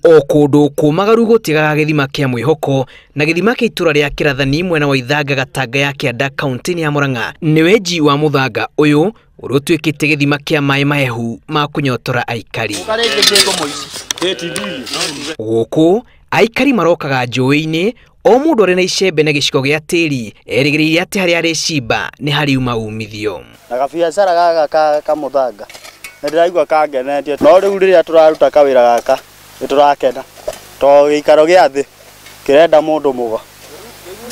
O kũndũ kũmagaru gũtigaga gĩthima kĩa mwĩhoko na gĩthima kĩa itũra rĩa Kĩrathani mwena wa Ithanga Gatanga ya Kĩanda kaunti-inĩ ya Murang'a nĩ wenji wa mũthanga ũyũ ũrĩa ũtuĩkĩte gĩthima kĩa maĩ mahehu ma kũnyotora aikari. Gũkũ aikari marokaga njũĩ-inĩ o mũndũ arĩ na icembe na gĩciko gĩa tĩri erĩgĩrĩire atĩ harĩa arĩcimba nĩ hariuma umithio. Na gabiacara gaka ka mũthanga nĩ ndĩraigua kangenetie, no rĩu rĩrĩa tũraruta kawĩra gaka nĩ tũrakena tondũ gĩikaro gĩa thĩ kĩrenda mũndũ mũgo,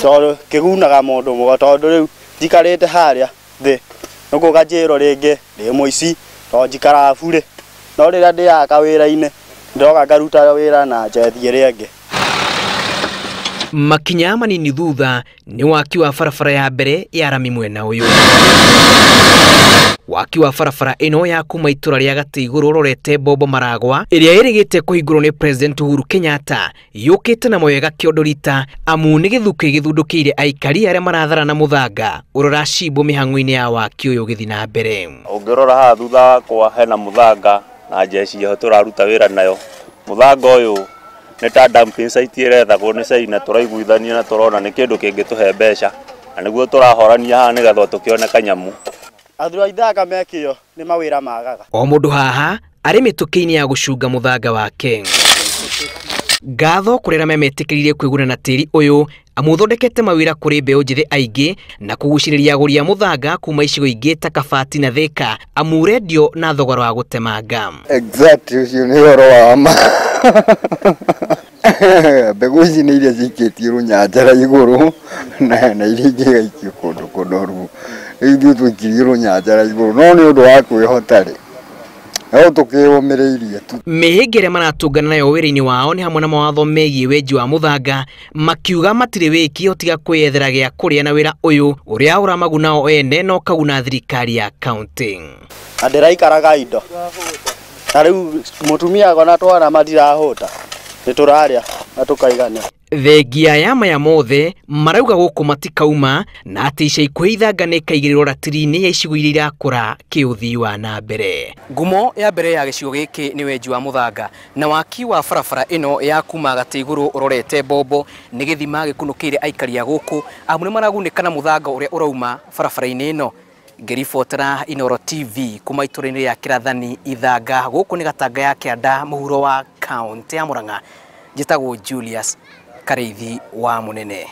tondũ kĩgunaga mũndũ mũgo, tondũ rĩu njikarĩte harĩa thĩ nĩkũga njĩrwo rĩngĩ ndĩ mũici tondũ njikaraga burĩ, no rĩrĩa ndĩaga kawĩra-inĩ ndĩroka ngaruta wĩra na njethi ĩrĩa ĩngĩ. Makinya manini thutha nĩ waki wa barabara ya mbere ya rami mwena ũyũ. Waki wa barabara ĩno ya kuma itũra rĩa Gatĩ Igũrũ ũrorete Bombo Maragwa ĩrĩa ĩrĩgĩte kũhingũrwo nĩ President Uhuru Kenyatta yũkĩte na mwega kĩondo rita amu nĩ gĩthukĩ gĩthundũkĩire aikari arĩa marathara na mũthanga ũrĩa ũracimbwo mĩhang'o-inĩ ya waki ũyũ ũgĩthiĩ na mbere. Ũngĩrora haha thutha wakwa hena mũthanga na njeci ĩho tũraruta wĩra nayo. Mũthanga ũyũ nĩ ta dumping site ĩrethagwo nĩ China, tũraiguithania na tũrona nĩ kĩndũ kĩngĩtũhe mbeca na nĩguo tũrahorania haha nĩgetha tũkĩone kanyamũ. Athuri a Ithanga mekĩo nĩ mawĩra magaga. O mũndũ haha arĩ mĩtũkĩ-inĩ ya gũcunga mũthanga wake. Ngatho kũrĩ arĩa memetĩkĩrire kwĩguna na tĩri ũyũ amu ũthondekete mawĩra kũrĩ mbeũ njĩthĩ aingĩ na kũgucĩrĩria agũri a mũthanga kuma icigo ingĩ ta Kabati na Thika amu ũrendio na thogora wa gũtemanga. Exactly, ũcio nĩ ũhoro wa ma. Mbegũ ici nĩ iria cikĩtio rũnyanjara igũrũ na iria ingĩ igaikio kũndũ kũnoru. Rĩu ithuĩ twaikirie rũnyanjara igũrũ no nĩ ũndũ wa kwĩhota rĩ, no tũkĩũmĩrĩirie tu. Mĩhĩnga ĩrĩa maratũngana nayo wĩra-inĩ wao nĩ hamwe na mawatho megiĩ wenji wa mũthanga, makiuga matirĩ wĩki o tiga kwĩyethera gĩa kũrĩa na wĩra ũyũ ũrĩa ũramaguna o ene na ũkaguna thirikari ya kaunti. Na ndĩraikaraga indo na rĩu mũtumia akona twana matirahũta nĩ tũrarĩa na tũkaiganĩra. Thengia ya maya mothe marauga gũkũ matikauma na atĩ ica ikuhĩ Ithanga nĩ ĩkaigĩrĩrwo ratiri-inĩ ya icigo iria irakũra kĩũthii wa na mbere. Ngumo ya mbere ya gĩcigo gĩkĩ nĩ wenji wa mũthanga na waki wa barabara ĩno ya kuma Gatĩ Igũrũ ũrorete Bombo nĩ gĩthima gĩkunũkĩire aikari a gũkũ amu nĩ maragunĩka na mũthanga ũrĩa ũrauma barabara-inĩ ĩno. Ngĩribotera Inooro TV kuma itũra-inĩ rĩa Kĩrathani Ithanga gũkũ nĩ Gatanga ya Kĩanda mũhuro wa kaunti ya Murang'a. Njĩtagwo Julius Karĩithi wa Mũnene.